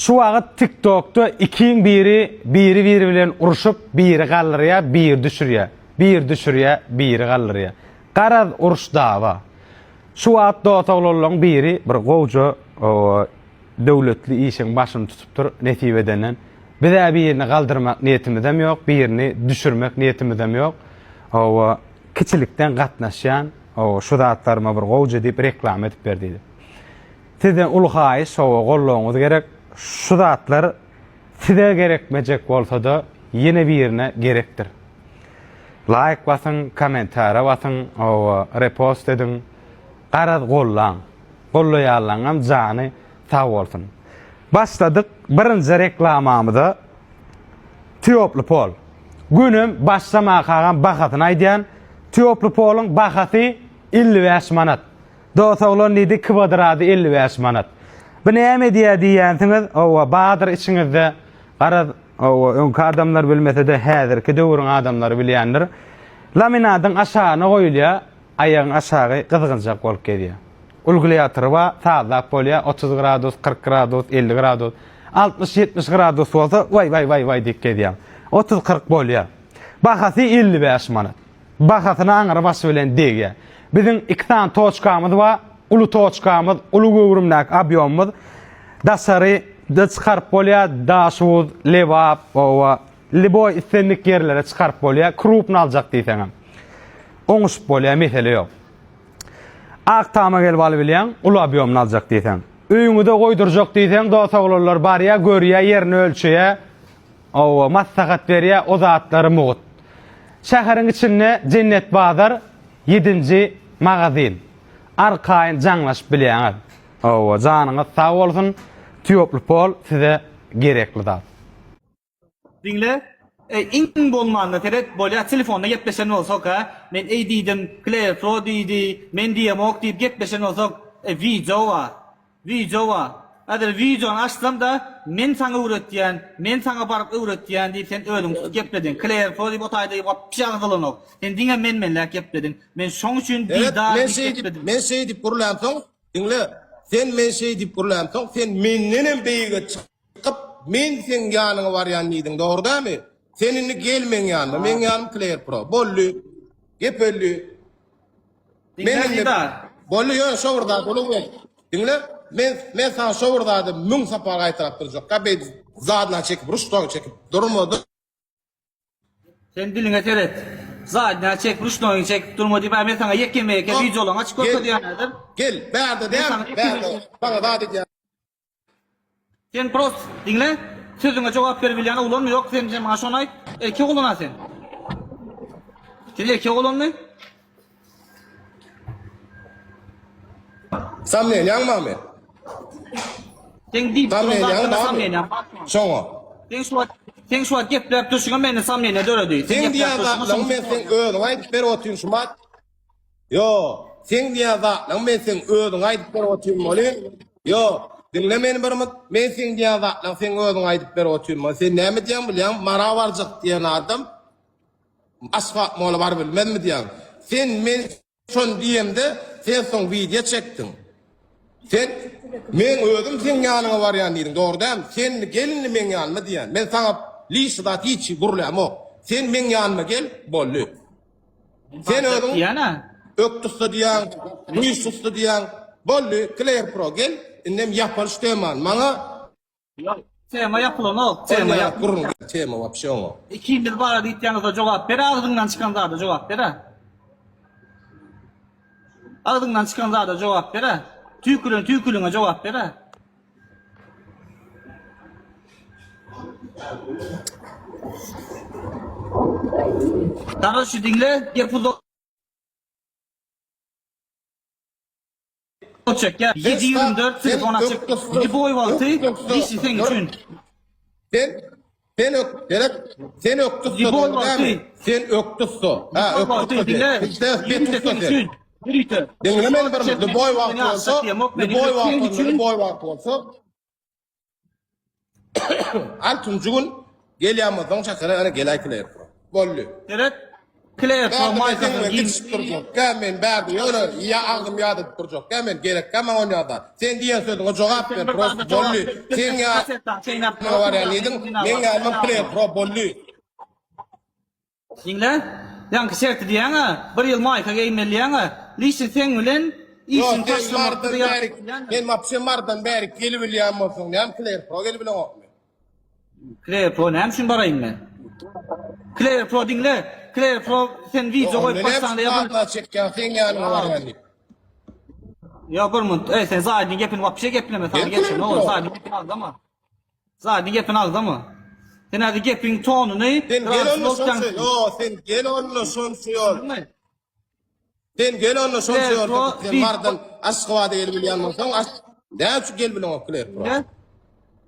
Şu wagt TikTokda ikiň biri biri biri bilen urşup biri galdyrýar biri düşürýär biri düşürýär biri galdyrýar garaz uruş dawa şu wagt dos oglanlaň biri bir gowja döwletli işiň başyny tutupdyr nesip edenden bizä birini galdyrmak niýetimizem ýok birini düşürmek niýetimizem ýok owa kiçilikden gatnaşýan owa şu zatlaryma bir gowja diýip reklama edip ber diýdi. Sizden uly haýyş hawa goldawyňyz gerek şu zatlar size gerekmejek bolsada ýene birine gerekdir. Laýk basyň komentara basyň hawa repost ediň garaz gollaň. Gollaýanlaňam jany sag bolsun. Başladyk birinji reklamamyza Týoply pol. Günem başlamakagam bahasyny aýdýan Týoply poluň bahasy 55 manat. Dos oglan diýdi, kwadrady 55 manat. Bu näme edýär diýýänsiňiz, hawa, bardyr içiňizde, garaz, hawa, öňki adamlar bilmese-de, häzirki döwrüň adamlary bilýändir. Laminadyň aşagyna goýulýar, aýagyň aşagy gyzgynjak bolup gezýär. Ulgulýatory bar, sazlap bolýar, 30 gradus, 40 gradus, 50 gradus, 60-70 gradus bolsa, waý-waý-waý-waý diýip gezýär. 30-40 bolýar. Bahasy 55 manat. Bahasyna aňry başy bilen degýär. Biziň iki sany toçkamyz bar. Uly toçkamyz, uly göwrümdäki obýomymyz. Daşary da çykaryp bolýar, Daşoguz, Lebap, oba, lýuboý islendik ýerlere çykaryp bolýar, krupny aljak diýseňem. Oňuşyp bolýar, mesele ýok. Ak tama gelip alybilýäň, uly obýomyny aljak diýseň. Öýüňize goýdurjak diýseň, dos oglanlar barýar, görýär, ýerini ölçeýär. Hawa, maslahat berýär, o zatlary mugt. Şäheriň içinde Jennet bazar ýedinji magazin. Arkaýyn jaňlaşyp bilýäňiz. Hawa, janyňyz sag bolsun, Týoply pol size gerekli zat. Diňle, eý iň bolmanda seret bolýa telefonda gepleşen bolsak hä, men eý diýdim, Claire Pro diýdi, men diýemok diýip gepleşen bolsak, e wideo bar. Wideo bar. Häzir wideony açsam-da, men saňa öwretýän, men saňa baryp öwretýän diýip sen özüň tutup geplediň. Claire Pro diýip o taýda wapşe agzylanok. Sen diňe men-menläk geplediň. Men şoň üçin Seret, Didar men diýip şeý diýip, gepledim. men şeý diýip gürlämsoň, diňle, sen men şeý diýip gürlämsoň, sen mendenem beýige çykyp, men seň ýanyňa barýan diýdiň, dogry dälmi? Sen indi gel meň ýanyma, meň ýanym Claire Pro. Boldy. Gep öldi. Men Diňle indi Didar. boldy ýöne şo bir zat Ulugbeý. Diňle men men saňa şo bir zady müň sapar gaýtalap durjak. Ga beýdip zadyna çekip ruşnoý çekip durmady. Sen diliňe seret. Zadyna çekip ruşnoýyňy çekip durma diýip men saňa ýekeme ýeke wideolaryňy açyp görkezýän häzir. Gel bärde Men däl saňa ýekeme bärde ýeke. saňa zat edýän. Sen prost diňle sözüňe jogap berip bilýän oglanmy ýok sen sen maňa şony aýt erkek oglan-a sen. Sen erkek oglanmy? Samnenýaň barmy? Seň diýip duran Samnenýaň zatlaryňa barmy? samnenýaň bar. Şoňa. Seň şu wagt seň şu wagt gepläp durşuňa mende samnenýa döredi. Seň Seň gepläp diýýän durşuňa zatlaryňy şoň men seň özüňe aýdyp berip otyryn şumat. Ýo, seň diýýän zatlaryňy men seň özüňe aýdyp berip otyryn welin, ýo, diňle meni bir mut, men seň diýýän zatlaryňy seň özüňe aýdyp berip otyryn welin, sen näme diýýäň bilýäňmi, Mara barjak diýen adam Aşgabat mola baryp bilmezmi diýýäň. Sen men şony diýemde, sen soň wideo çekdiň. Sen meň özüm seň ýanyňa barýan diýdiň, dogry dälmi? Sen gel indi meň ýanyma diýýän. Men saňa lişni zat hiç gürlämok. Sen meň ýanyma gel, boldy. Sen özüň ökdüsde diýýäň, güýçlüsde diýýäň. Boldy, Claire Pro gel, indem ýapaly şu temany. Maňa Ýok, tema ýapylanok, tema Bolýar, ýap. gürrüň tema wapşe oňa. Ikimiz barada diýýäňizde jogap ber, agzyňdan çykan zada jogap ber. Agzyňdan çykan zada jogap ber. Tüýkülen tüýküliňe jogap ber. Dara şu diňle, gep uzak çekýär. 7-24 telefon açyk. Lýuboý wagty işi seň üçin. Sen sen ök gerek sen ökdüsse Lýuboý wagty. Sen ökdüsse. Ha ökdüsse. Diňle. Ýörite seň üçin. Ýörite. Diňle meni bir lýuboý wagty bolsa, lýuboý wagty bolsa, lýuboý wagty bolsa. Altynjy gün gelýän bolsaň çakyra ýa geläý kiler. Boldy. Seret. Claire Pro Bärde men seň maýkasyny bilen giýip. gidişip durjak. Gä men bärde ýöne ýa agzym ýadadyp durjak. Gä men gerek gä maňa onýa zat. Sen diýen sözüňe jogap ber prosto bolly. Seň ýa ýanyňa barýan diýdiň, meň ýanymam Claire Pro bolly. Diňle, ýaňky şerti diýýäň-ä, bir ýyl maýka geýmeli diýýäň-ä, lişni seň bilen Ýok, işini sen taşlamakda Marydan bärik, sen wapşe Marydan bärik gelibilýän bolsaň, näme Claire Pro gelibileňokmy? Claire Pro näme üçin baraýyn men? Claire Pro diňle, Claire Pro sen wideo Ýok, goýup onda näme başlaňda üçin ýa bir adna çekýäň, seň ýanyňa barýan diýip. Ýa bir munt, eý sen zadyň gepini wapşe gepleme, saňa Gel gelşen Claire ogul, Pro. zadyň gepini agzama. Zadyň gepini agzama. Sen häzir gepiň tonuny Sen gel gradusy onda bozýaň. şonça, ýo, sen gel onda şonça ýol. Sen gel onda şonça ýol tapyp, sen Marydan Aşgabada gelip bilýän bolsaň, aş Näme üçin gelip bileňok Claire Pro?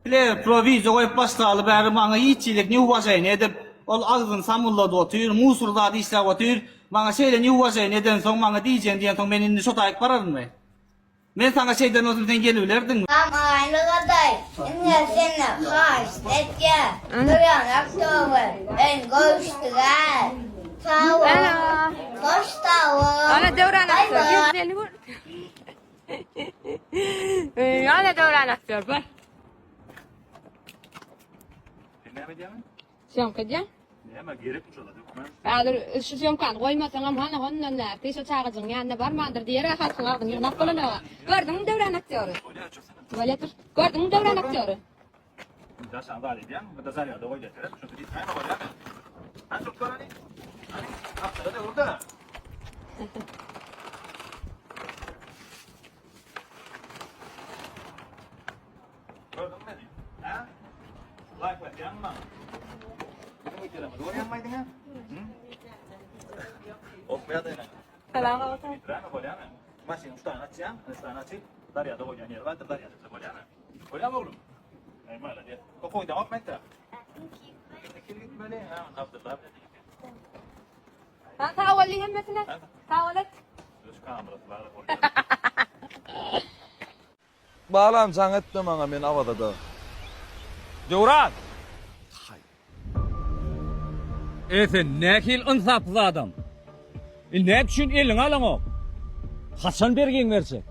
Claire Pro wideo goýup başlaly bäri maňa hiç hili neuwaženiýe edip, ol agzyny samyllady otyr, musur zat işläp otyr. Maňa şeýle neuwaženiýe edensoň, maňa diýjegini diýensoň men indi şo taýyk bararynmy? Men saňa şeýden bolsam sen gelibilerdiňmi? Aýlygaday ine senden haýyşt etýän Dörän oktober en görüşdige Sag bol Hoş sag bol Ana Döwran Bay aktýor. bay. Gel seni gör. Ana Döwran aktýor. Bar. Sen näme edýäň? Syýomka edýän. Näme gerekmi şolar hökman? Häzir şu syýomkany goýmasaňam hany hondan bärki şo çagajygyň ýanyna barmandyr diýer-ä halkyň agzyny ýygnap bolanoga. Gördüňmi Döwran aktýory? Bolýar çyksana. Bolýa tur. Gördüňmi Döwran aktýory? Daşan zat edýäň, bu da zarýada goýýar seret, şonda diýip näme bolýar? Hany çyk gör hany. Hany, gapdala döwür-de. Gördüňmi meni? Hä? Laýk basýaňmy maňa? Biziň wideolarymyzy görýäňmi aýdyňa? Okmaýar-da. Salam bolsun. Bitireme bolýamy? Maşynyň şu taýyny açýaň, şu taýyny açyp, zarýada goýýan ýeri bardyr, zarýada bolýamy? Bolýamy oglum? Eý, malades. Okuwa gideňok mekdep? Indiki ýyl gitmeli, hä, Abdylla bilen. Ha, sag bol diý hemmesine. Sag bol et. Şu kamerasy bar bolýar. Balam jaň etme maňa men Awazada. Döwran! E sen nähili ynsapsyz adam? E näme üçin eliňe alaňok? Haçan bergiňi berjek?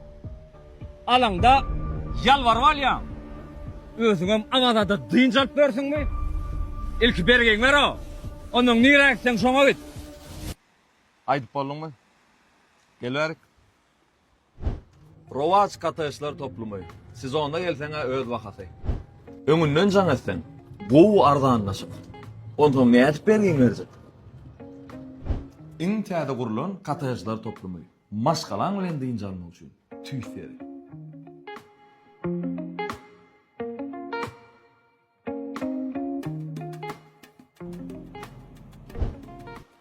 Alaňda ýalbaryp alýaň. Özüňem Awazada dynç alyp ýörsüňmi? Ilki bergiňi ber-ow. Onnoň nirä gitseň şoňa git. Aýdyp bolduňmy? Gel bärik. Rowaç kottejler toplumy. Sezonda gelseň-ä öz bahasy. Öňünden jaň etseň, gowy arzanlaşyk. Onsoň nädip bergiňi berjek? Iň täze gurlan kottejler toplumy. Maşgalaň bilen dynç almak üçin tüýs ýeri.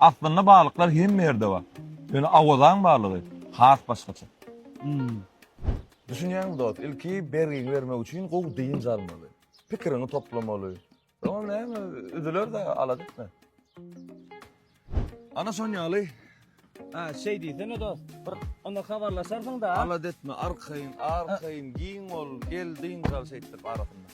Aslynda balyklar hemme ýerde bar. Ýöne Awazaň balygy has başgaça. Düşünýäňmi dost, ilki bergiňi bermek üçin gowy dynç almaly. Pikiriňi toplamaly. Soňam näme, üzüler-de, alada etme. Ana şon ýaly. Ha, şeý diýsene dost. Bir onda habarlaşarsyň-da. Alada etme, arkaýyn, arkaýyn, giň bol, gel dynç al şeýtdirip arasynda.